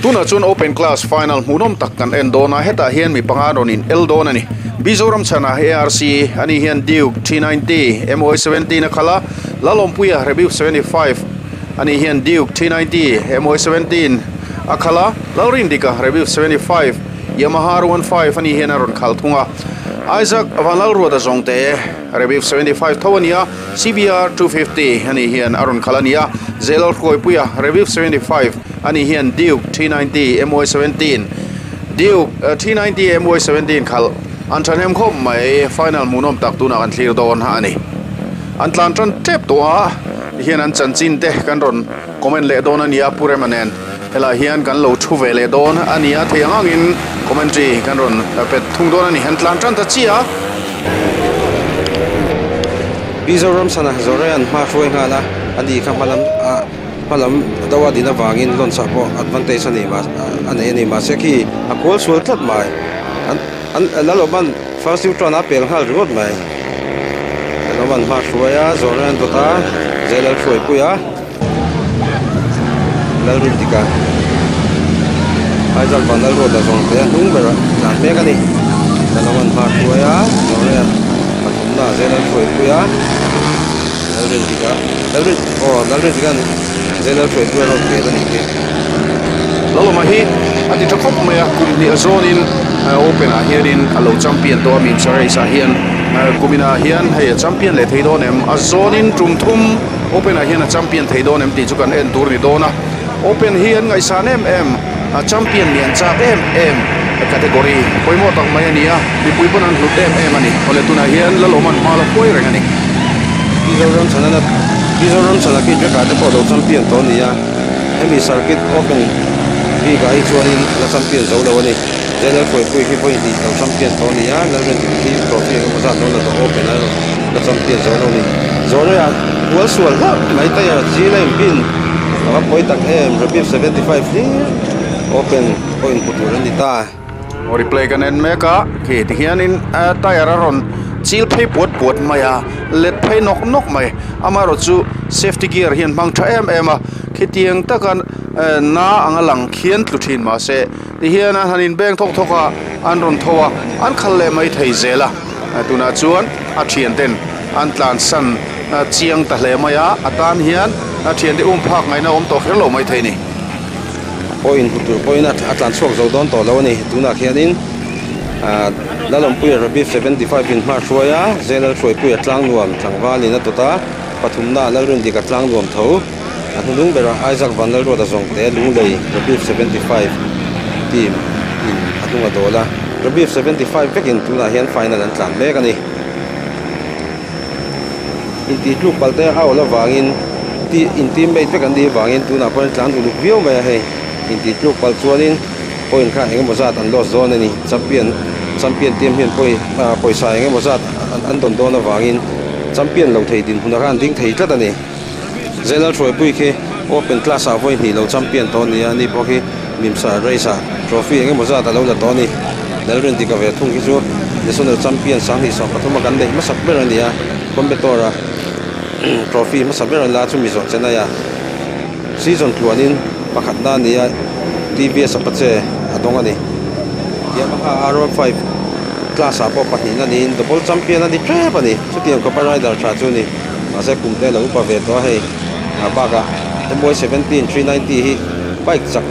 Tunah chuan Open Class Final hmuhnawm tak kan en dawn a, hetah hian mi panga rawn in el dawn a ni. Mizoram chhanah ARC ani hian Duke 390 MY 17 a khalh a, Lalawmpuia Rebuke 75 ani hian Duke 390 MY 17 a khalh a, Lalrindika Rebuke 75 Yamaha R15 ani hian a rawn khalh thung a. Isaac Vanlalruata zawngte Rebuke 75 tho a ni a, CBR 250 ani hian a rawn khalh a ni a, Zelalhruaipuia Rebuke 75 Ani hian Duke 390 MY 17 Duke 390 MY 17 khalh an thahnem khawp mai final hmuhnawm tak tunah kan thlir dawn a ni. An tlan tan tep tawh a, tihian an chanchin te kan rawn comment leh dawn a nia Pu Rema nen helaiah hian kan lo thu ve leh dawn a nia thei ang angin commentary kan rawn pet thung dawn a ni. An tlan tan ta chiah a. Mizoram sana Zorayan hma hruai nghal a, ani kha hmalam ah. Hmalam do a din avangin launch ah pawh advantage a nei mah a nei a ni mahse khi a kual sual tlat mai an an Lalawman first u turn a pel nghal ringawt mai Lalawman hma hruai a zawrna an dawt a Jailal hruai pui a Lalrindika Aizal Vanlal road a zawng te a hnung ber ah tlan mek a ni Lalawman hma hruai a zawrna pathumna ah Jailal hruai pui a. Lalrinzika Lalrin aw Lalrinzika'n Zailal hruaitu a rawn pel a nih hi. Lalawma hi a ti tha khawp mai a, kum hnih a zawnin Open ah hianin a lo champion tawh a, Mimsa race ah hian kum inah hian hei a champion leh thei dawn em, a zawnin tum thum Open ah hian a champion thei dawn em tih chu kan en tur a ni dawn a, Open hi an ngaihsan em em, a champion nih an chak em em category pawimawh tak mai a ni a, mipui pawn an hlut em em a ni. Awle tunah hian Lalawma'n hma la huai reng a ni. Mizoram chhana Mizoram chhana khi Jack ah te pawh lo champion tawh a ni a, hemi circuit open bik ah hi chuanin la champion zo lo a ni. General Kawipui khi vawi hnih lo champion tawh a ni a, Lalrindik khi trophy eng emaw zat lo la tawh open a la champion zo lo a ni. Zawrei ah kual sual hlauh mai tire chi la inbin a va pawi tak em, Rebif 75 hlir open pawh inhmu tur a ni ta. Aw replay kan en mek a, khi tihianin tire a rawn chil phei puat puat mai a, let phei nawk nawk mai, amaherawhchu safety gear hian hmang tha em em a, khitiang taka na anga lang khian tlu thin mahse Tihian an han inbeng thawk thawk a, an rawn tho a, an khal leh mai thei zel a. Tunah chuan a thianten an tlansan chiang ta hle mai a, a tan hian a thiante um phak ngaihna awm tawh kher lo mai thei ni. Pawhin hmu tur pawhin a tlan chhuak zo dawn tawh lo a ni. Tunah khianin Lalawmpuia Rabi 75 in hma hruai a, Zenal Hruaipuia tlang nuam tlangvalin a tawt a, pathumnaah Lalrindika tlang nuam tho. A hnunung berah Isaac Vanlalruata zawngte Lunglei Rabief 75 team in a hnung a dawl a, Rabief 75 vekin tunah hian final an tlan mek a ni. Intih tluk palh te a awl avangin in teammate vek an nih avangin tunah pawh an tlan uluk viau mai a hei. Intih tluk palh chuanin point kha engemaw zat an loss dawn a ni. Champion champion team hian pawisa engemaw zat an dawn dawn avangin champion lo thei dinhmunah khan an ding thei tlat a ni. Zailal Hruaipui khi Open class ah vawi hnih lo champion tawh a ni a, ani pawh khi Mimsa race ah trophy eng emaw zat a lo la tawh a ni. Lalrindika ve thung khi chu National champion 2013 a kan neih hmasak ber a ni a, Coimbatore a trophy hmasa ber an la chu Mizo Chennai a season tluanin pakhatna a ni a, TVS Apache a dawng a ni. Yamaha R15 class ah pawh pahnihna niin double champion a ni tep a ni, chutiang khawpa rider tha chu a ni. Mahse kum te a lo upa ve tawh a hei a bakah MY 17 390 hi bike chak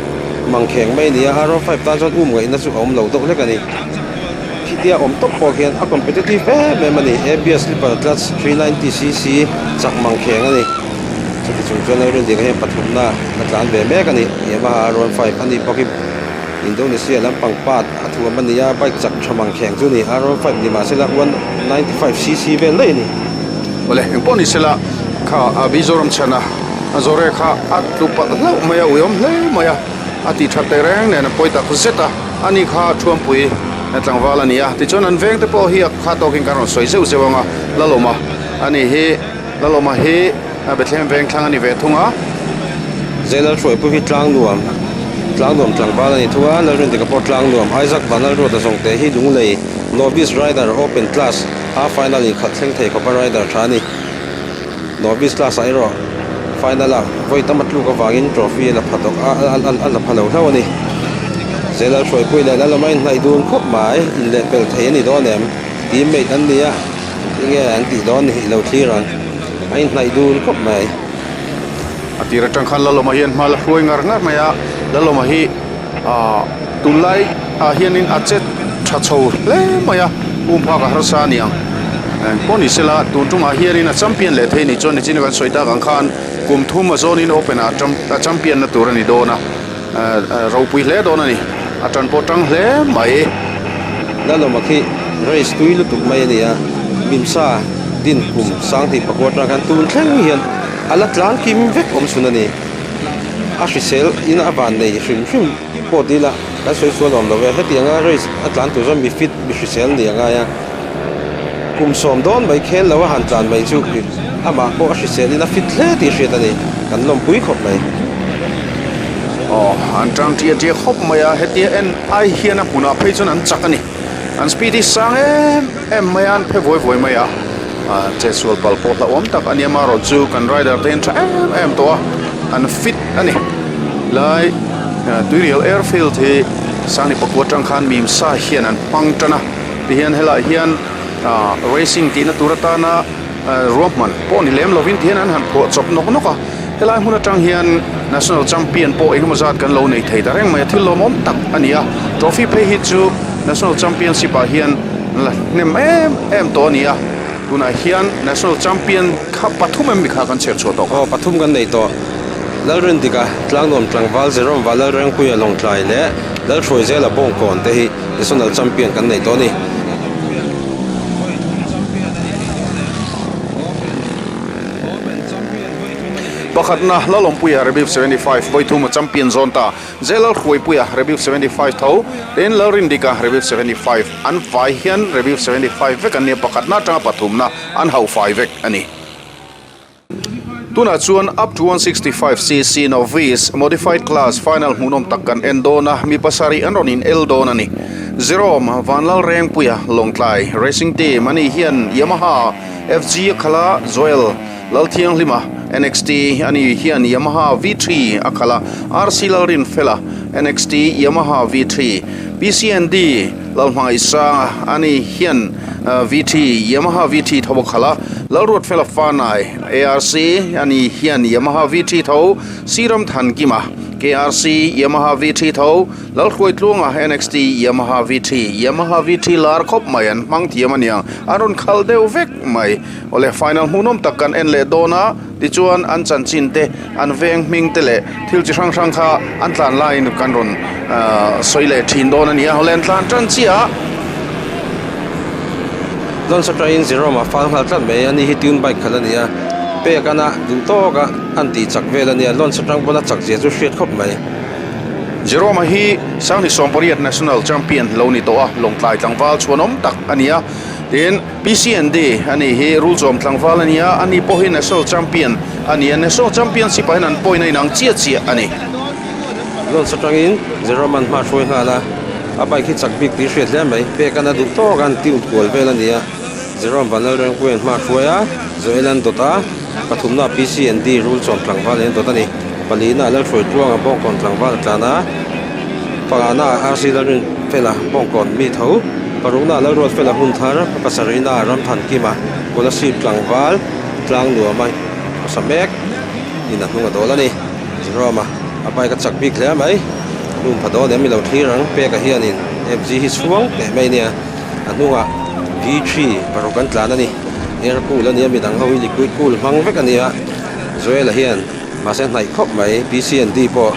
mang kheng mai a ni a, R15 tan chuan um ngaihna chu a awm lo deuh hlek a ni. Khitia awm tawp pawh khian a competitive em em a ni, ABS slipper clutch 390 cc chak mang kheng a ni. Chuti chung chuan Lalrindika hian pathumna a tlan ve mek a ni, Yamaha R15 a nih bawk hi Indonesia lampang part a thuam a ni a, bike chak tha mang kheng chu a ni, R15 ni mahsela 195 cc vel daih a ni. Awle, eng pawh ni sela kha Mizoram chhana Zawre kha a tlu palh hlauh mai a, uiawm hle mai a, a tih that teh reng nen a pawi tak zet a, ani kha Thuampui tlangval a ni a, tichuan an veng te pawh hi a kha tawkin kan rawn sawi zeuh zeuh ang a, Lalawma a ni hi, Lalawma hi Bethlehem veng thlang a ni ve thung a. Zailal Hruaipui hi tlang nuam, tlang nuam tlangval a ni thung a, Lalrindika pawh tlang nuam, Isaac Vanlalruata zawngte hi Lunglei Novice Rider Open Class, A final inkhalh thleng thei khawpa rider tha a ni. Novice class ah erawh Final ah vawi tam a tluk avangin trophy a la pha tawh a a la pha lo hlauh a ni. Zelal hruaipui leh Lalawma inhnaih dun khawp mai, inlehpel thei a ni dawn em? Teammate an ni a, enge an tih dawn ni i lo thlir ang. A inhnaih dun khawp mai. A tir atang khan Lalawma hian hma la hruai ngar ngar mai a, Lalawma hi ah tunlai ah hianin a che tha chho hle mai a, um phak a harsa a ni ang. Engpawh ni sela tun tumah hianin a champion leh thei ni chuan nichin kan sawi tak ang khan kum thum a zawnin open ah a champion na tur a ni dawn a, ropui hle dawn a ni, a tan pawh tang hle mai. Lalawma khi race tui lutuk mai a ni a, Mimsa din kum sanghnih pakua atang khan tun thleng hian a la tlan kim vek awm chhun a ni. A hrisel in a van nei hrim hrim pawh ti ila kan sawi sual awm lo e. Hetianga race a tlan tur chuan mi fit mi hrisel ni a ngai a. Kum sawm dawn mai khel lo a han tlan mai chu amah pawh a hrisel in a fit hle tih hriat a ni. Kan lawmpui khawp mai. Aw an tang tia tia khawp mai a, hetia en ai hian a hmunah phei chuan an chak a ni. An speed hi sang em em mai a, an phe vuai vuai mai a. Che sual pal pawh hlauhawm tak a nia marawh chu kan rider te hian tha em em tawh a, an fit a ni. Lai Tuirial airfield hi Sangni pakua atang khan Mimsa hian an hmang tan a, tihian helaiah hian racing tihna tur atana ruahman pawh ni lem lovin tihian an han phuah chawp nawk nawk a, helai hmun atang hian national champion pawh engemaw zat kan lo nei thei ta reng mai a, thil lawmawm tak a ni a, trophy phei hi chu national championship ah hian la hnem em em tawh a ni a, tunah hian national champion kha pathum em mi kha kan chher chhuah tawh kha. Aw pathum kan nei tawh. Lalrindika, Tlangnuam Tlangval, Jerome Valalrengpuia Lawngtlai leh Lalhruaizela Bawngkawn te hi national champion kan nei tawh a ni. Pakhatna Lalawmpuia Rebif 75 vawithum a champion zawn ta. Zelal Hruaipuia Rebif 75 tho, tin Lalrindika Rebif 75 an vai hian Rebif 75 vek an nia pakhatna atanga pathumna an hauh fai vek a ni. Tunah chuan up to 165cc novice modified class final hmuhnawm tak kan en dawn a, mi pasarih an rawn in el dawn a ni. Jerome Vanlalrengpuia Lawngtlai Racing Team a nih hian Yamaha FG a khalh a, Joel Lalthianghlima NXT a nih hian Yamaha V3 a khalh a, RC Lalrinfela NXT Yamaha V3, PCND Lalhmangaihsanga a nih hian VT, Yamaha VT tho a khalh a, Lalruatfela Fanai, ARC, a ni hian Yamaha VT tho, Siram Thankima, KRC, Yamaha VT tho, Lalhruaitluanga, NXT, Yamaha VT, Yamaha VT lar khawp mai an hmang thiam a niang, an rawn khal deuh vek mai. Awle, final hmuhnawm tak kan en leh dawn a, tichuan an chanchin te, an veng hming te leh thil chi hrang hrang kha an tlan laiin kan rawn sawi leh thin dawn a ni a, awle an tlan tan chiah a. Lawn atangin Jerome a fal nghal tlat mai, ani hi tune bike khalh a ni a, pek ana duh tawk a an tih chak vel a nia, lawn atang pawn a chak zia chu hriat khawp mai. Jerome a hi Sangni Sawmpariat National Champion lo ni tawh a, Lawngtlai tlangval chhuanawm tak a ni a, tin PCND a nih hi Rulchawm tlangval a ni a, ani pawh hi National Champion a ni a, National Championship ah hian an point a inang chiah chiah a ni. Launch atangin Jerome an hma hruai nghal a, a bike hi chak bik tih hriat hle mai, pek an a duh tawk a, an ti ut kual vel a ni a, Jerome Vanlalrengpuian hma hruai a, Joel an dawt a, pathumna PCND Rulchawm tlangval in an dawt a ni, palina Lalhruaitluanga Bawngkawn tlangval a tlan a, pangana RC Lalrinfela Bawngkawn mi tho. Parukna Lalruatfela hun thar pasarihna Ramthankima Kolasib tlangval tlang nuama hmasa mek in a hnung a dawl a ni. Jerome-a a bike a chak bik hle mai. Room pha dawn em i lo thlir ang peka hianin FG hi chhuang teh mai nia a hnungah V3 paruk an tlan a ni. Air cool a nia midang ho hi liquid cool hmang vek a nia Joel-a hian mahse hnaih khawp mai PCND pawh.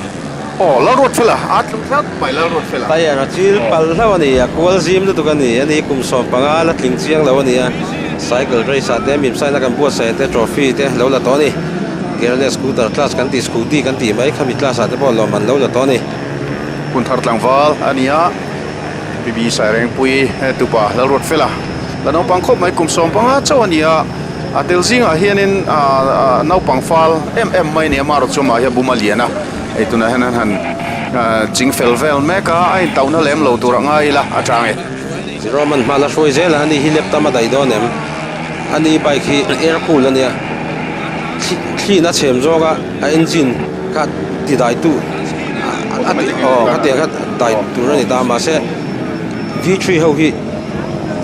Aw, Lalruatfela, a tlu tlat mai Lalruatfela. Tyre a chil pal hlauh a ni, a kual zim lutuk a ni, ani kum 15 la tling chiang lo a ni a, cycle race ah te mim sign a kan buatsaih te trophy te lo la tawh a ni, gearless scooter class kan tih scooty kan tih mai khami class ah te pawh lawm an lo la tawh a ni. Hun thar tlangval a ni a, BB Sairengpui tupa Lalruatfela la naupang khawp mai kum 15 chauh a ni a, a tel zingah hianin naupang fal em em mai a ni a, marawh chu amah hi a bum a lian a. Hei tunah hian an han ching fel vel mek a, a intauhna lem lo tur a ngai ila a chang e. Roman hma la hruai zel a, ani hi lep tam a daih dawn em? Ani bike hi air cool a nia, thli in a chhem zawng a a engine kha ti dai tu a ti aw khatiang kha dai tur a ni ta mahse v three ho hi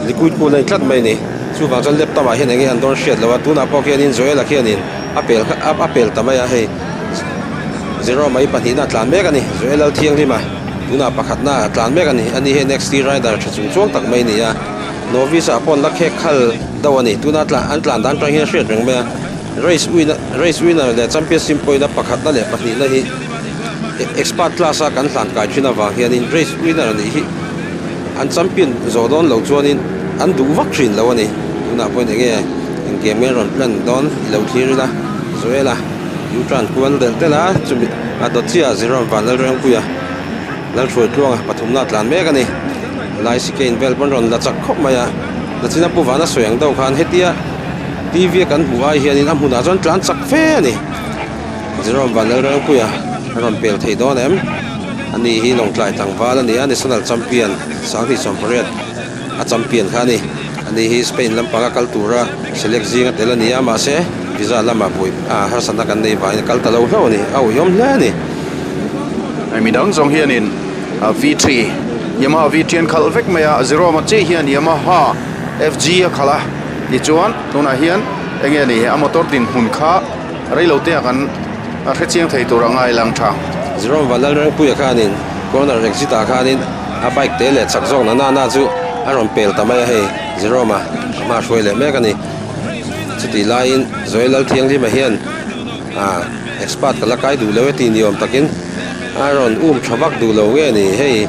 liquid cool a ni tlat mai a ni chuvang chuan laptop ah hian eng nge an dawn hriat loh a tunah pawh khianin Joel-a khianin a pel kha a pel ta mai a hei zero mai pahnihna a tlan mek a ni Joel Lalthianghlima tunah pakhatna a tlan mek a ni ani hi N X T rider tha chung chuang tak mai a ni a. Novice ah pawh an la khek khal deuh a ni. Tuna an tlan dan atang hian a hriat reng mai a. Race winner race winner leh championship pawhin a pakhatna leh pahnihna hi expert class a kan hlan kai thin avang hianin race winner nih hi an champion zawh dawn loh chuanin an duh vak thin lo a ni. Tunah pawhin eng nge eng game nge rawn plan dawn i lo thlir ila Joel-a U-turn kual delh telh a chumi a dawt chiah Jerome Vanlalrengpuia Lalhruaitluanga pathumna a tlan mek a ni. Helai Sikein vel pawn rawn la chak khawp mai a, Nachina Pu Vana sawi ang deuh khan hetia TV a kan hmuh ai hianin a hmunah chuan tlan chak fe a ni. Jerome Vanlalrengpuia a rawn pel thei dawn em? Ani hi Lawngtlai tlangval a ni a, National Champion 2018 a champion kha a ni. Ani hi Spain lampanga kal tura select zinga tel a ni a, mahse visa lamah buai harsatna kan nei vangin a kal ta lo hlauh a ni, a awihawm hle a ni. Midang zawng hianin V3 Yamaha V3 an khalh vek mai a, Jerome-a chiah hian Yamaha FG a khalh a, tichuan tunah hian eng nge ni a motor dinhmun kha reilo te ah kan hre chiang thei tur a ngai lang tha. Jerome Vanlalrengpuia khanin corner exit ah khanin a bike te leh chak zawk na na chu a rawn pel ta mai a hei Jerome-a a hma hruai leh mek a ni. Chutih laiin Zoe Lalthianghlima hian ah expert ka la kai duh lo e tih ni awm takin a rawn um tha vak duh lo nge ni hei.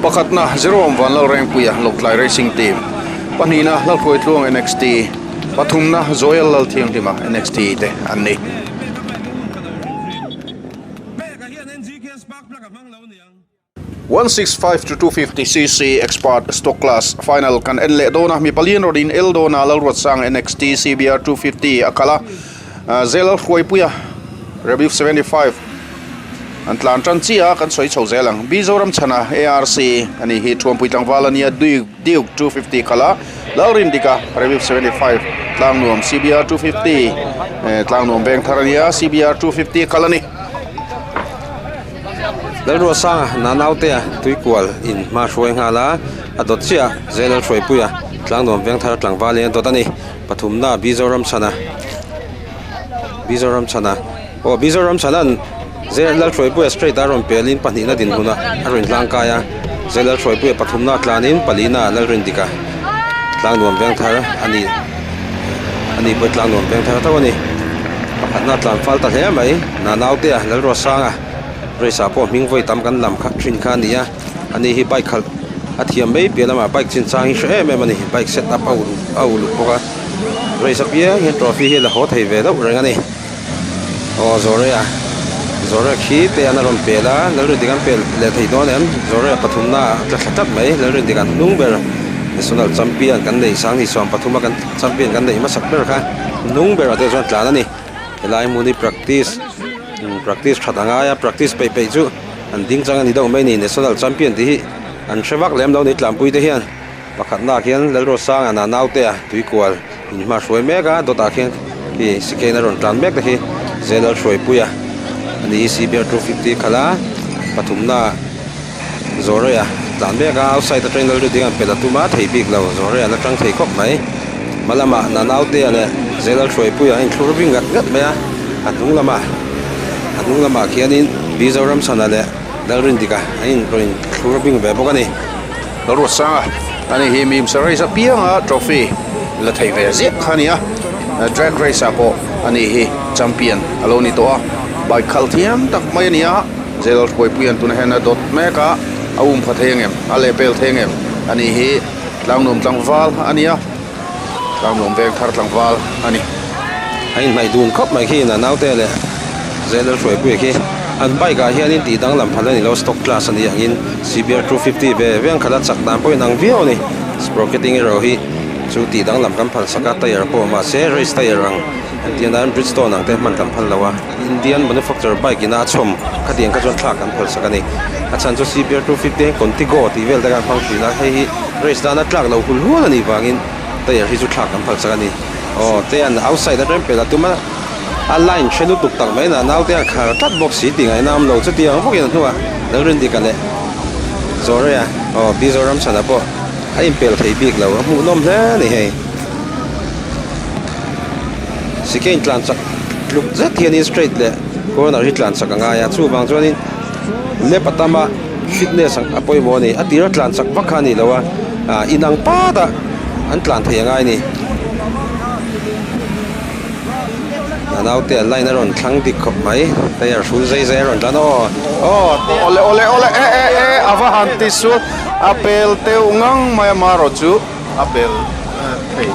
Pakhatna Jerome Vanlalrengpuia Lawngtlai Racing Team, pahnihna Lalhruaitluang NXT, pathumna Joel Lalthianghlima NXT te an ni. 165 to 250 cc Expert Stock Class Final kan en leh dawn a, mi palian rawn in el dawn a, Lalruatsang NXT CBR 250 a kal a, Zel Hruaipuia Rebif 75 an tlan tan chiah a, kan sawi chho zel ang. Mizoram chhana ARC a nih hi Thuampui tlangval a nia, Duke 250 kal a, Lalrindika Rebif 75 Tlangnuam CBR 250 Tlangnuam Vengthar a nia, CBR 250 kal a ni. Lalruasanga Nanautea tuikual in hma hruai nghal a, a dawt chiah a Zel Hruaipuia Tlangnuam Vengthar tlangval in a dawt a ni. Pathumna Mizoram chhana Mizoram chhana aw Mizoram chhana'n Zel Lalhruaipuia straight a rawn pelin pahnihna dinhmunah a rawn hlangkai a, Zel Lalhruaipuia pathumna tlanin palina Lalrindika Tlangnuam Vengthar a ni a ni pawh Tlangnuam Vengthar tho a ni. Pakhatna tlan fal ta hle mai Nanautea Lalruasanga race ah pawh hming vawi tam kan lam kha thin kha a ni a, ani hi bike khalh a thiam mai piah lamah bike chinchang hi hre em em a ni, bike set up a a uluk bawk a, race apiang hian trophy hi a la haw thei ve deuh reng a ni. Aw Zawrea Zawrea khi te an a rawn pel a Lalrindik an pel leh thei dawn em Zawrea pathumna a tla thla tlat mai Lalrindik an hnung ber National Champion kan neih 2013 a kan Champion kan neih hmasak ber kha hnung berah te chuan tlan a ni helai hmun hi practice practice that a ngai a practice peih peih chu an ding chang a ni deuh mai a ni National Champion tih hi an hre vak lem lo a ni tlangpui te hian. Pakhatna ah khian Lalruasanga na naute a tuikual in hma hruai mek a, dawtah khian khi sikhein a rawn tlan mek te khi Zel Hruaipuia a ni hi CBR 250 khalh a, pathumna Zawrei a tlan mek a, outside atangin Lalrudinga an pelh a tum a, thei bik lo Zawrei an atang thei khawp mai. Hma lamah na naute a leh Zel Hruaipuia a inthlur bik ngat ngat mai a, a hnung lamah a hnung lamah khianin Mizoramchhana leh Lalrindika an in rawn inthlur bik ve bawk a ni. Lalruatsanga ani hi Mimsa race apianga trophy la thei ve ziah kha a ni a, drag race ah pawh ani hi champion a lo ni tawh a, bike khalh thiam tak mai a ni a, Jail Hruaipuia'n tunah hian a dawt mek a, a um pha thei angem, a lehpel thei angem ani hi Tlangnuam tlangval a ni a, Tlangnuam veng thar tlangval a ni. A inhnaih dun khawp mai khi a naute leh Zel Hruaipuia khi an bike ah hianin tih danglam phal a ni lo stock class a ni angin CBR 250 ve ve ang khat a chak dan pawhin ang viau a ni sprocketing erawh hi chu tih danglam kan phal sak a tyre pawh mahse race tyre ang engtiang dan Bridgestone ang te hman kan phal lo a Indian manufacture bike ina a chhawm khatiang kha chuan thlak kan phal sak a ni a chhan chu CBR 250 hi Contigo tih vel te khan hmang thin a hei hi race dana tlak lo hul hual a nih vangin tyre hi chu thlak kan phal sak a ni. Aw te an outside a rem pel a tum a A line hre lutuk tak mai na naute a khar tlat bawk si tih ngaihna awm lo chuti ang bawkin a hnuah Lalrindika leh Zawrea aw Pi Zoramchhana pawh a inpel thei bik lo a hmuhnawm hle a ni hei. Chicane tlan chak tluk zet hianin straight leh corner hi tlan chak a ngai a chuvang chuanin lap a tam a fitness a pawimawh a ni a tira tlan chak vak kha a ni lo a ah inang pat a an tlan thei a ngai a ni. A naute a line a rawn thlang dik khawp mai tyre hrul zai zai a rawn tlan aw aw awle awle awle e e e a va han ti sual a pel teuh ngang mai a marawh chu a pel thei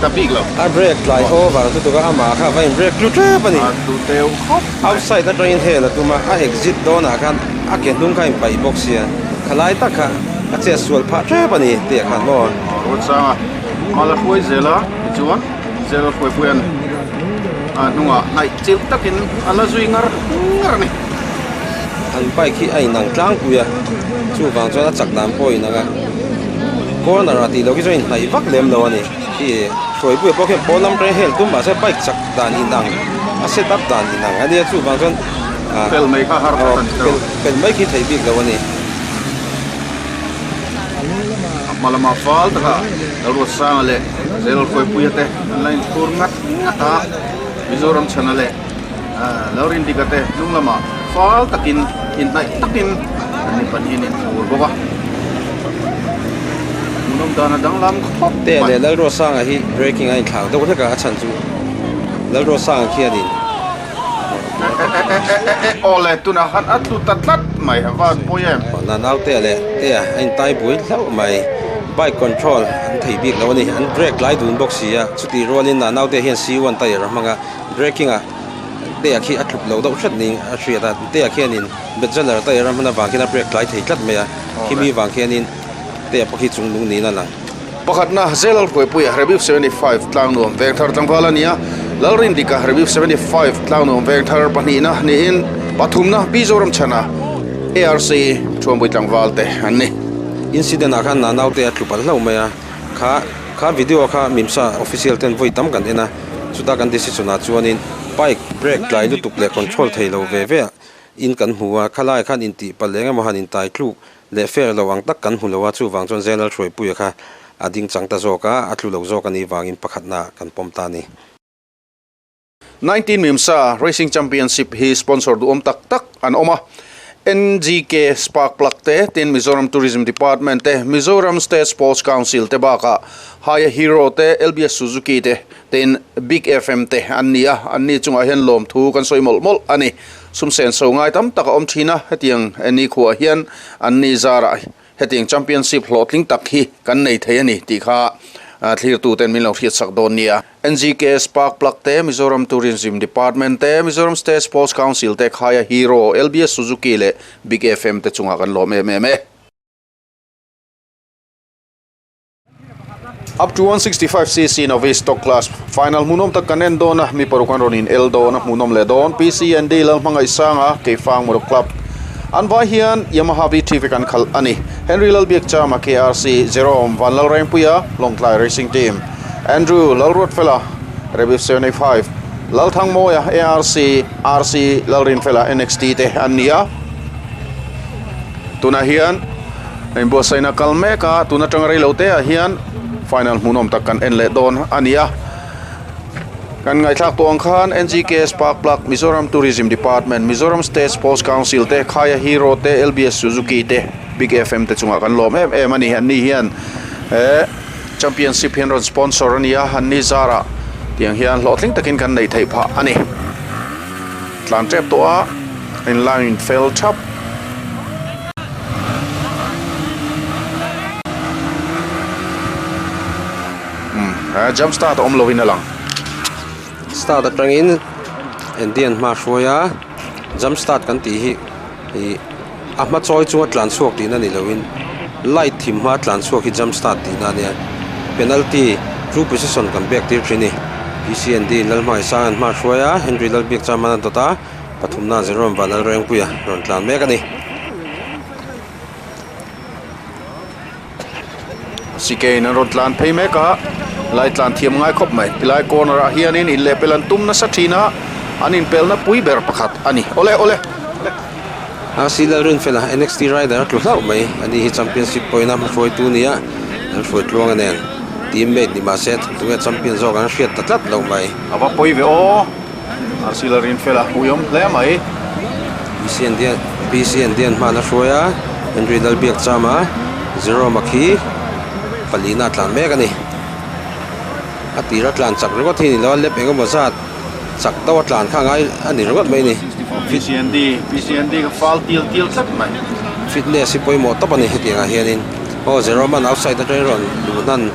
ta bik lo. A brake tlai over lutuk a amah kha a va in brake tlu tep a ni. A tlu teuh khawp mai. Outside atangin hel a tum a, a exit dawnah khan a ke hnung kha a in paih bawk sia, khalai tak kha a chet sual phah tep a ni tih ah khan maw. Ruatsanga mal a hruai zel a tichuan zel hruaipuia'n a hnungah hnaih chilh takin a la zui ngar ngar a ni. An bike hi a inang tlangpui a, chuvang chuan a chak dan pawh a inang a, corner ah tih loh hi chuan a inhnaih vak lem lo a ni. Khi hruaipuia pawh khian pawn lam atangin hel tum mahse bike chak dan inang a set up dan inang a nia chuvang chuan ah Pel mai kha har aw pel pel mai khi theih bik lo a ni. A hma lama fal taka Lalruatsanga leh Zelhruaipuia te an la inchhur ngat ngat a, Mizoram chhana leh Lalrindika te hnung lamah fal takin inhnaih takin an ni pahnihin inchhur bawk a. Hmuhnawm dan a danglam khawp mai. Te leh Lalruatsanga hi braking a inthlak deuh hlek a, a chhan chu Lalruatsanga khianin Awle tunah khan a tlu ta tlat mai a van pawi em. Na naute leh te a intai buai hlauh mai bike control an thei bik lo a ni an brake lai dun bawk si a chutih rualin na naute hian C one tyre a hmang a braking ah te ah khi a tluk lo deuh hret niin a hriat a te ah khianin Metzeler tyre a hman avang khian a brake tlai thei tlat mai a khimi vang khianin te ah pawh khi chung nung niin a lang. Pakhatna, Zelal Hruaipuia, Rebif 75, Tlangnuam Vengthar tlangval a ni a, Lalrindika, Rebif 75, Tlangnuam Vengthar pahnihna niin pathumna Pi Zoramchhana, ARC, Thuampui tlangval te an ni. Incident ah khan Nanaute a tlu palh hlauh mai a, kha kha video kha Mimsa official ten vawi tam kan en a, chuta kan decision ah chuanin bike brake tlai lutuk leh control thei lo ve ve in kan hmu a, khalai khan intih palh eng emaw han intai tluk Leh fair lo ang tak kan hmu lo a, chuvang chuan Zenal Hruaipuia kha a ding chang ta zawk a, a tlu lo zawk a nih vangin pakhatna kan pawm ta a ni. 19 Mimsa Racing Championship hi sponsor duhawm tak tak an awm a, NGK Spark Plug te, tin Mizoram Tourism Department te, Mizoram State Sports Council te bakah Higher Hero te, LBS Suzuki te, tin Big FM te an ni a, anni chungah hian lawmthu kan sawi mawlh mawlh a ni. Sumsen so ngai tam tak a awm thin a, hetiang nikhua hian an ni zarah hetiang championship hlawhtling tak hi kan nei thei a ni tih kha thlirtuten min lo hriatsak dawn nia. NGK Spark Plug te, Mizoram Tourism Department te, Mizoram State Sports Council te, Khaia Hero, LBS Suzuki leh Big FM te chungah kan lawm em em e. Up to 165cc novice stock class final hmuhnawm tak kan en dawn a, mi paruk an rawn in el dawn a hmuhnawm leh dawn. PCND Lalhmangaihsanga Keifang Motor Club an vai hian Yamaha V3 vek an khalh a ni. Henry Lalbiakchama KRC, Jerome Vanlalrengpuia Lawngtlai Racing Team, Andrew Lalruatfela Rebif 75, Lalthangmawia ARC, RC Lalrinfela NXT te an ni a. Tunah hian Inbuatsaihna kal mek a, tun atanga rei lo te ah hian final hmuhnawm tak kan en leh dawn a ni a. Kan ngaihthlak tawh ang khan NGK Spark Plug, Mizoram Tourism Department, Mizoram State Sports Council te, Khaia Hero te, LBS Suzuki te, Big FM te chungah kan lawm em em a ni. Anni hian he championship hi an rawn sponsor a ni a, anni zarah tiang hian hlawhtling takin kan neih theih phah a ni. Tlan tep tawh a, in line fel thap. Umm he jump start a awm lovin a lang. Start atangin Indian hma hruai a, jump start kan tih hi ih a hma chawi chunga tlan chhuak tihna ni lovin light thim hma tlan chhuak hi jump start tihna a nia. Penalty two position kan pek tir thin a ni. PCND Lalhmaisang an hma hruai a, Henry Lalbiakchaman a dawt a. Pathumna Jerome Vanlalrengpuia rawn tlan mek a ni. Sikein an rawn tlan phei mek a, lai tlan thiam ngai khawp mai. Tilai corner ah hianin inlehpel an tum nasa thin a, An inpelna pui ber pakhat a ni. Awle awle. RC Lalrinfela NXT rider a tlu hlauh mai. Ani hi championship pawhin a hmahruaitu nia an hruai tluang a nen. Teammate ni mahse tunge champion zawk an hriat ta tlat lo mai. A va pawi ve aw. RC Lalrinfela hmuiawm hle mai. BC and Dian hman a hruai a, Henry Lalbiakchama, Jerome-a khi palina a tlan mek a ni. A tira tlan chak ringawt hi a ni lo a, lep eng emaw zat chak deuh a tlan kha a ngai a ni ringawt mai a ni. PCND, PCND ka fal tial tial tlat mai. Fitness hi pawimawh tawp a ni hetiang ah hianin. Aw Jerome-a'n outside atangin rawn luh hnan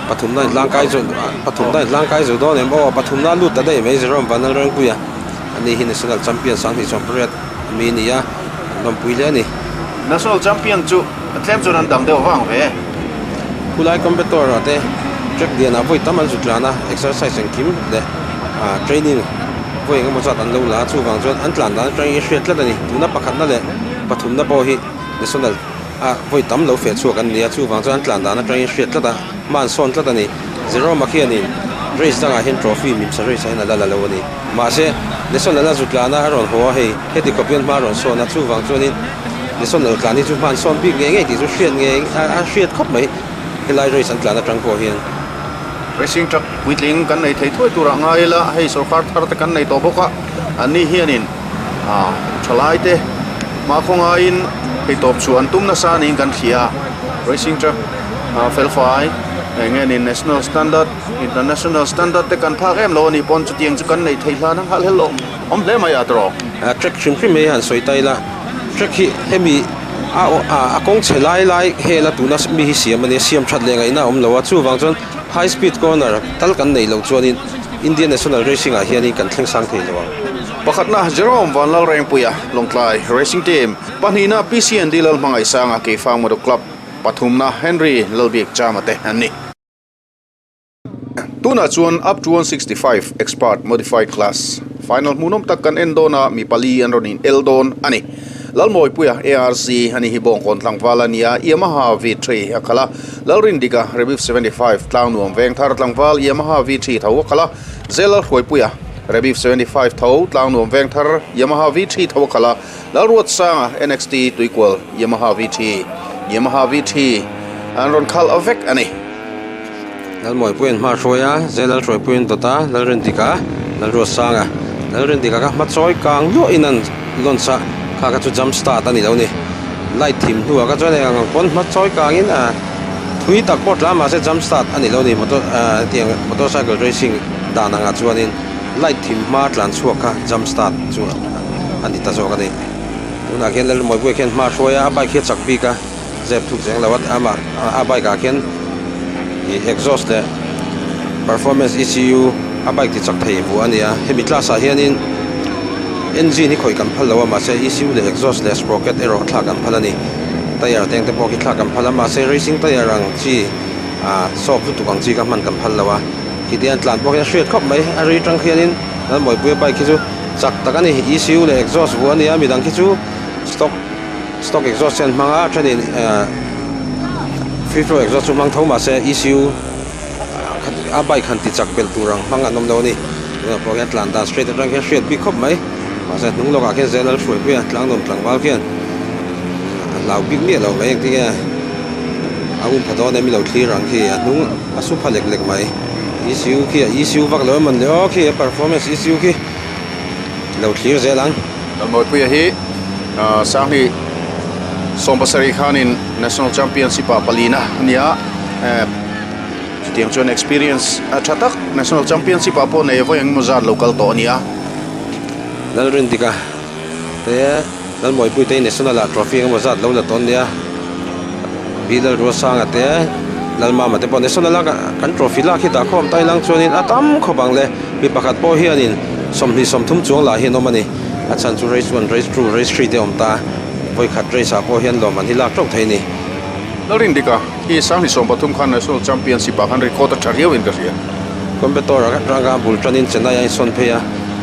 pathumna intlangkai chu pathumna intlangkai zo dawn em? Aw pathumna a lut ta daih mai Jerome Vanlalrengpuia ani hi National Champion 2020 ami a ni a, an lawmpui hle a ni. National Champion chu tlem chuan an dang deuh vang ve. Khulai competor ah te track lian ah vawi tam an zu tlan a, exercise engkim leh training vawi engemaw zat an lo la a, chuvang chuan an tlan dan atangin i hriat tlat a ni. Tuna pakhatna leh pathumna pawh hi National ah vawi tam lo feh chhuak an ni a, chuvang chuan an tlan dan atangin hriat tlat a, hma an sawn tlat a ni. Jerome-a khianin race dangah hian trophy mimsa race ah hian a la la lo a ni. Mahse, National a zu tlan a, a rawn haw a, hei heti khawp hian hma a rawn sawn a, chuvang chuanin National tlan hi chu hma an sawn bik ngei ngei tih chu hriat ngei a hriat khawp mai helai race an tlan atang pawh hian. Racing truck puitling kan nei thei thuai turah ngai ila, hei sorkar thar te kan nei tawh bawk a, anni hianin thalai te hma khawngaiin theitawp chhuah an tum nasa niin kan hria a, racing truck felfai eng nge ni national standard international standard te kan phak em lo a nih pawn chutiang chu kan neih theih hlan a nghal hello awm hle mai a tawrh. Track hrim hrim mai han sawi ta ila, track hi hemi a a kawng chhe lai lai hela tuna mi hi siam a nia, siam that leh ngaihna a awm lo a, chuvang chuan high speed corner tal kan neih loh chuanin Indian National Racing ah hianin kan thleng sang thei lo ang. Pakhatna Jerome Vanlalrengpuia, Lawngtlai Racing Team, pahnihna PCND Lalhmangaihsanga Keifang Motor Club, pathumna Henry Lalbiakchama te an ni. Tunah chuan up to 165 Expert Modified Class Final hmuhnawm tak kan en dawn a, mi pali an rawn in el dawn a ni. Lalmawipuia ARC a ni hi Bawngkawn tlangval a ni a, Yamaha V3 a khalh a, Lalrindika Rebif 75 Tlangnuam Vengthar tlangval Yamaha V3 tho a khalh a, Zelalhruaipuia Rebif 75 tho Tlangnuam Vengthar Yamaha V3 tho a khalh a, Lalruatsanga NXT Tuikual Yamaha V3 Yamaha V3 an rawn khalh vek a ni. Lalmawipuiin hma a hruai a, Zelalhruaipuiin dawt a, Lalrindika, Lalruatsanga. Lalrindika kha hma chawi kang luahin an launch a, kha kha chu jump start a ni lo ni. Light thim hnuah kha chuan eng ang pawn hma chawi kangin a thui tak pawh tla mahse jump start a ni lo ni. Motor ah hetiang motorcycle racing dan angah chuanin light thim hma tlan chhuak kha jump start chu a ni ta zawk a ni. Tunah khian Lalmawipuia khian hma a hruai a, a bike hi a chak bik a. Zep thuk cheng lo a amah a bike ah khian ih exhaust leh performance ECU a bike ti chak thei vuah a ni a hemi class ah hianin engine hi khawih kan phal lo a mahse ECU leh exhaust leh sprocket erawh thlak an phal a ni tyre teng te pawh khi thlak an phal a mahse racing tyre ang chi ah soft lutuk ang chi kha hman kan phal lo a khitiang tlan pawh hian a hriat khawp mai a ri tang khianin Lalmawipuia bike khi chu chak tak a ni ECU leh exhaust vuah a ni a midang khi chu stock. Stock exhaust hian hmang a, thenin free flow exhaust chu hmang tho mahse ECU a bike han ti chak belh tur ang hmang an awm lo a ni. Tunah pawh hian tlan dan straight atang khian hriat bik khawp mai. Mahse hnung lawkah khian zel a hruai pui a, tlangnuam tlangval khian a hlau bik miah lo mai engtin nge a um pha dawn em i lo thlir ang khi a hnung a su pha lek lek mai. ECU khi a ECU vak lo emawn le aw khi a performance ECU khi lo thlir zel ang. Lalmawipuia hi Sanghni 70 khanin National Championship ah palina a ni a, chutiang chuan experience a tha tak National Championship ah pawh nei vawi engemaw zat lo kal tawh a ni a. Lalrindika te Lalmawipuia te hi National ah trophy engemaw zat lo la tawh a ni a, Pi Lalruasanga te Lalmama te pawh National a kan trophy lak hi dah khawm ta ilang chuanin a tam khawp ang le, mi pakhat pawh hianin 23 chuang lah hi an awm a ni. A chhan chu race one, race two, race three te awm ta a, vawi khat race ah pawh hian lawm an hi lak teuh thei a ni. Lalrindika hi 2013 khan National Championship ah khan record a tha riau in ka hria. Coimbatore ah khan ranga bul tanin Chennai a insawn phei a,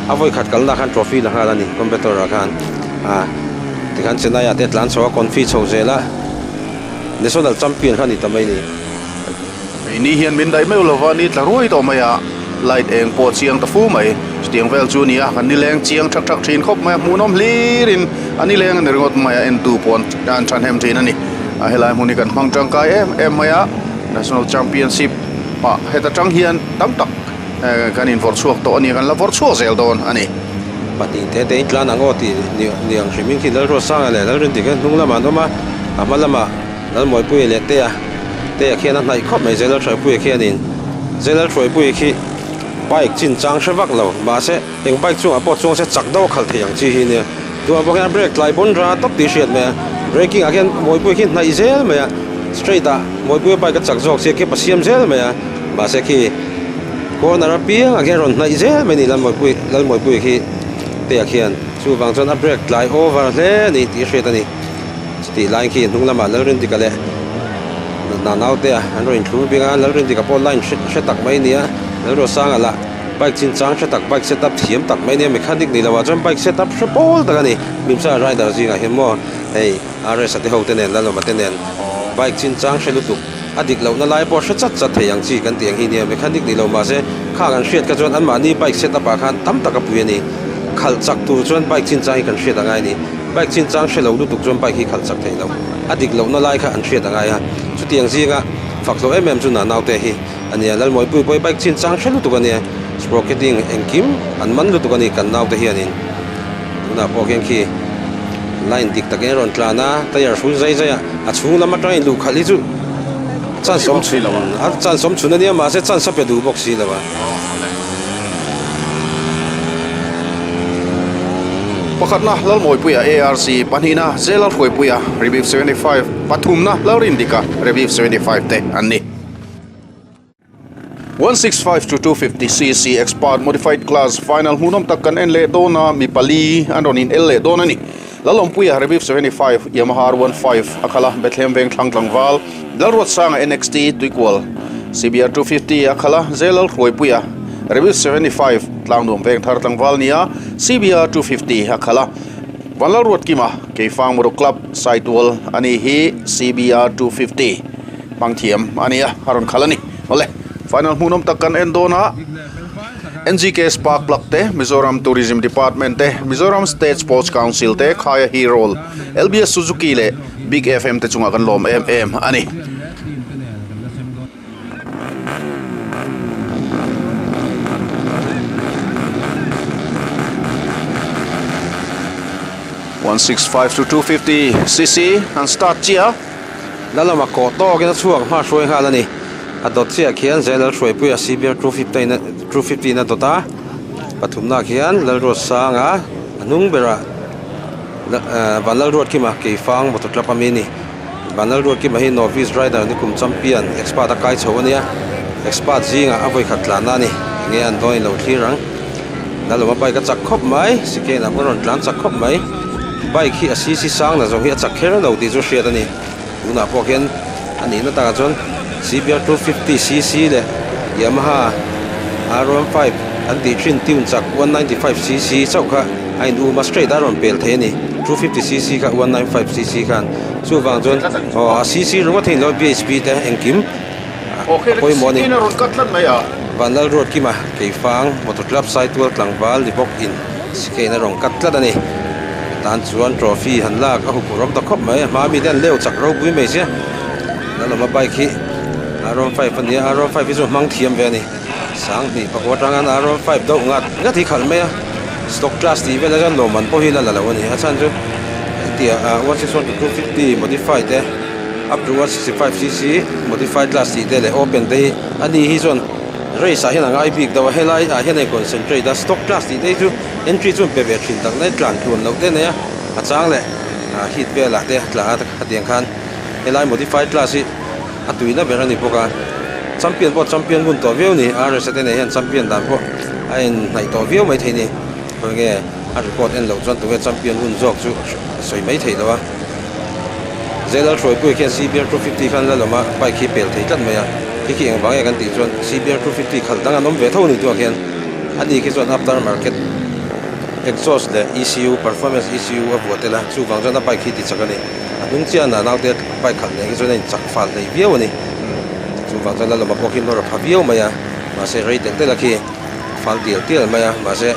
a vawi khat kalna khan trophy la nghal a ni Coimbatore ah khan. Ah tikhan Chennai ah te tlan chho a confi chho zel a, National Champion kha a ni ta mai a ni. Ni hian min daih meuh lova ni tla ruai tawh mai a. Light eng pawh a chiang ta fu mai. Chutiang vel chu a ni a, kan nileng chiang thak thak thin khawp mai a, hmuhnawm hlirin a nileng a ni ringawt mai a, entu pawh an thahnem thin a ni. A helai hmun hi kan hmang tangkai em em mai a, National Championship ah heta tang hian tam tak kan invawrh chhuak tawh a ni, kan la vawrh chhuak zel dawn a ni. Pahnih te te in tlan ang aw tih ni ang hrim in khi Lalruatsanga leh Lalrindik hian hnung lamah an awm a, a hma lamah Lalmawipuia leh Tea Tea khian a hnaih khawp mai Zelalhruaipuia khianin Zelalhruaipuia khi bike chin chang hre vak lo mahse eng bike chungah pawh chuang se chak deuh a khalh thei ang chi hi nia tunah pawh khian a brake tlai bawn ra tawp tih hriat mai a braking ah khian Mawipuia khi hnaih zel mai a straight ah Mawipuia bike a chak zawk sia khi pa siam zel mai a mahse khi corner apiangah khian rawn hnaih zel mai a ni Lalmawipuia Lalmawipuia khi Tea khian chuvang chuan a brake tlai over hle a ni tih hriat a ni. Chutih laiin khi hnung lamah Lalrindika leh Natna naute a an rawn inthlur bik a, Lalrindika pawh line hre hre tak mai a ni a, Lalruasanga lah bike chinchang hre tak bike setup thiam tak mai a ni a, mechanic ni loah chuan bike setup hre pawl tak a ni, Mimsa rider zingah hian maw hei RS a te ho te nen Lalawma te nen bike chinchang hre lutuk a dik lohna lai pawh hre chat chat thei ang chi kan tih ang hi a nia, mechanic ni lo mahse khang an hriat kha chuan anmahni bike setup ah khan tam tak a pui a ni, khalh chak tur chuan bike chinchang hi kan hriat a ngai a ni. Bike chinchang hre lo lutuk chuan bike hi khalh chak thei lo. A dik lohna lai kha an hriat a ngai a. Chutiang zinga fak hlawh em em chu Nanaute hi a nia. Lalmawipui pawh hi bike chinchang hre lutuk a nia. Sprocketing engkim an man lutuk a ni kan naute hianin. Tunah pawh khian khi line dik takin a rawn tlan a, tyre hrul zai zai a, a chhung lam atangin luh khalh hi chu chance awm chhun a chance awm chhun a nia mahse chance a pe duh bawk si lo a. Pakhatna Lalmawipuia ARC, pahnihna Zelalhruaipuia Revive 75, pathumna Lalrindika Revive 75 te an ni. 165 to 250 cc Expert Modified Class Final hmuhnawm tak kan en leh dawn a, mi pali an rawn in el leh dawn a ni. Lalawmpuia Revive 75 Yamaha R15 a khalh a, Bethlehem veng thlang tlangval Lalruatsanga NXT Tuikual CBR 250 a khalh a, Zelalhruaipuia Revive 75 Tlangnuam veng thar tlangval nia CBR 250 a khalh a, Vanlalruatkima Keifang Motor Club Saitual a ni hi CBR 250 hmang thiam a nia a rawn khalh a ni. Awle, final hmuhnawm tak kan en dawn a, NGK Spark Plug te, Mizoram Tourism Department te, Mizoram State Sports Council te, Khaia Hero, LBS Suzuki leh Big FM te chungah kan lawm em em a ni. 165 to 250 cc an start chiah a. La lama kawh tawkin a chhuak hma hruai nghal a ni. A dawt chiah khian Zel Hruaipuia CBR 250 in a dawt a, pathumna khian Lalruatsanga a hnung berah Vanlalruatkima Keifang motor club ami a ni. Vanlalruatkima hi Novice Rider nikum champion expert a kai chho a nia, expert zingah a vawikhat tlanna a ni. Enge an dawn ilo thlir ang. Lalawma bike a chak khawp mai, Sikein ah pawh a rawn tlan chak khawp mai. Bike hi a cc sang na zawng hi a chak kher lo tih chu hriat a ni. Tunah pawh khian a nihna takah chuan CBR 250 cc leh Yamaha R15 an tih thin tune chak 195 cc chauh kha a in um a, straight a rawn pel thei a ni. 250 cc kha 195 cc khan chuvang chuan aw a cc ringawt hi lo bhp te engkim a pawimawh a ni. Vanlalruatkima Keifang Motor Club Saitual tlangval ni bawk in sikein a rawn cut tlat a ni. Tan chuan trophy han lak a huphurh awm ta khawp mai. A hma mite an leu chak ropui mai sia. Lalawma bike hi R15 a nia, R15 hi chu hmang thiam ve a ni. Sanghnih pakua atangin R15 deuh ngat ngat hi khalh mai a. Stock class tih velah chuan lawmman pawh hi la la lo a ni. A chhan chu hetiang 161 to 250 modified te up to 165 cc modified class tih te leh open te hi a ni hi chuan race ah hian a ngai bik deuh a helai ah hian a in concentrate a stock class tih te hi chu entry chu an pe ve thin tak mai tlan tluan loh te nei a a chang leh ah heat velah te a tla a hetiang khan helai modified class hi a tuina ber a ni bawk a champion pawh champion hun tawh viau a ni R S a te nei hian champion dan pawh a in hnaih tawh viau mai thei a ni khawi nge a record en loh chuan tunge champion hun zawk chu a sawi mai theih loh a. Zelal Hruaipuia khian CBR 250 khan la lawm a, bike hi pel thei tlat mai a, khi khi engvang nge kan tih chuan CBR 250 khalh dang an awm ve tho a ni tuah khian a ni khi chuan after market exhaust leh ECU performance ECU a vuah tel a, chuvang chuan a bike hi ti chak a ni, a hnung chiah a naute bike khalh nen khi chuan a inchak fal hlei viau a ni, chuvang chuan la lawm a pawh khi nawr a pha viau mai a. Mahse rei telh telh a khi fal tial tial mai a, mahse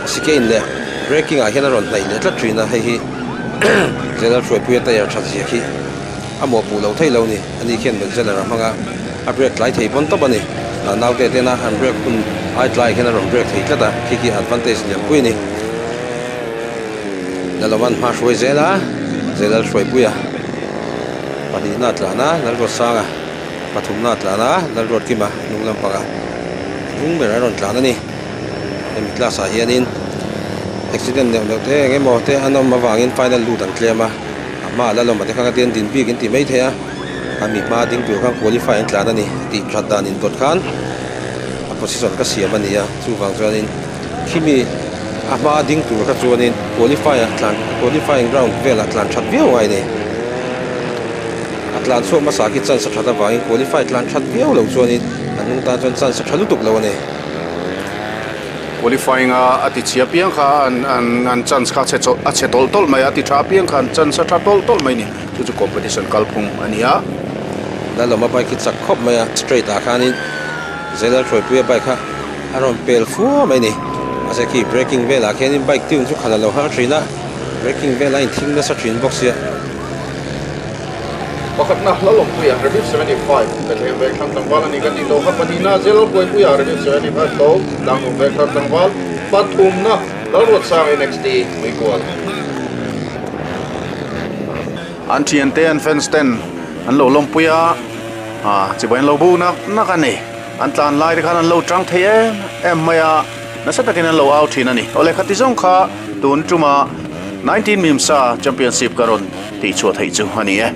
chicane leh braking ah hian a rawn hnaih leh tlat thin a, hei hi Jalal Hruaipuia tyre that zia khi a mawhpuh loh theih lo a ni. Ani khian Metzeler a hmang a, a brake tlai thei pawn tawp a ni. Naute tena an brake hun ai tlai khian a rawn brake thei tlat a, khi khi advantage lianpui a ni. Laloman hma hruai zel a, Jalal Hruaipuia pahnihna a tlan a, Lalruatsanga pathumna a tlan a, Lalruatkima hnung lampanga hnung ber a rawn tlan a ni. Hemi class ah hianin accident neuh neuh te eng emaw te an awm avangin final lut an tlem a, a hmaah Lalawma te kha khatin din bik in ti mai thei a, a mi hma ding tur khan qualify an tlan a ni tih that dan in dawt khan a position ka siam a ni a, chuvang chuanin khimi a hma ding tur kha chuanin qualify ah tlan qualifying round velah tlan that viau ngai a ni. A tlan chhuak hmasa khi chance a that avangin qualify tlan that viau lo chuanin a hnung tan chuan chance a tha lutuk lo a ni. Qualifying a a ti chhia piang kha an an an chance kha a chhe chawlh a chhe tawlh tawlh mai a, a ti tha piang kha an chance a tha tawlh tawlh mai a ni. Chu chu competition kalphung a ni a. Lalawma bike hi chak khawp mai a, straight ah khanin Zelal Hruaipuia bike kha a rawn pel fua mai a ni. Mahse khi braking velah khianin bike tune chu khalh a lo har thin a, braking velah a inthing nasa thin bawk sia. Pakhatna Lalawmpuia Rebif 75 Bethlehem vek thlang tlangval a ni kan tih tawh kha pahnihna Zelal Kuaipuia Rebif 75 tho Tlangnum vek thar tlangval pathumna Lalruatsang NXT Muikual. An thiante an fans ten an lo lawmpui a, chibai an lo bu nak nak a ni. An tlan lai te khan an lo tang thei em em mai a, nasa takin an lo au thin a ni. Awle khati zawng kha tun tuma 19 Mimsa Championship ka rawn tih chhuah theih chu a ni e.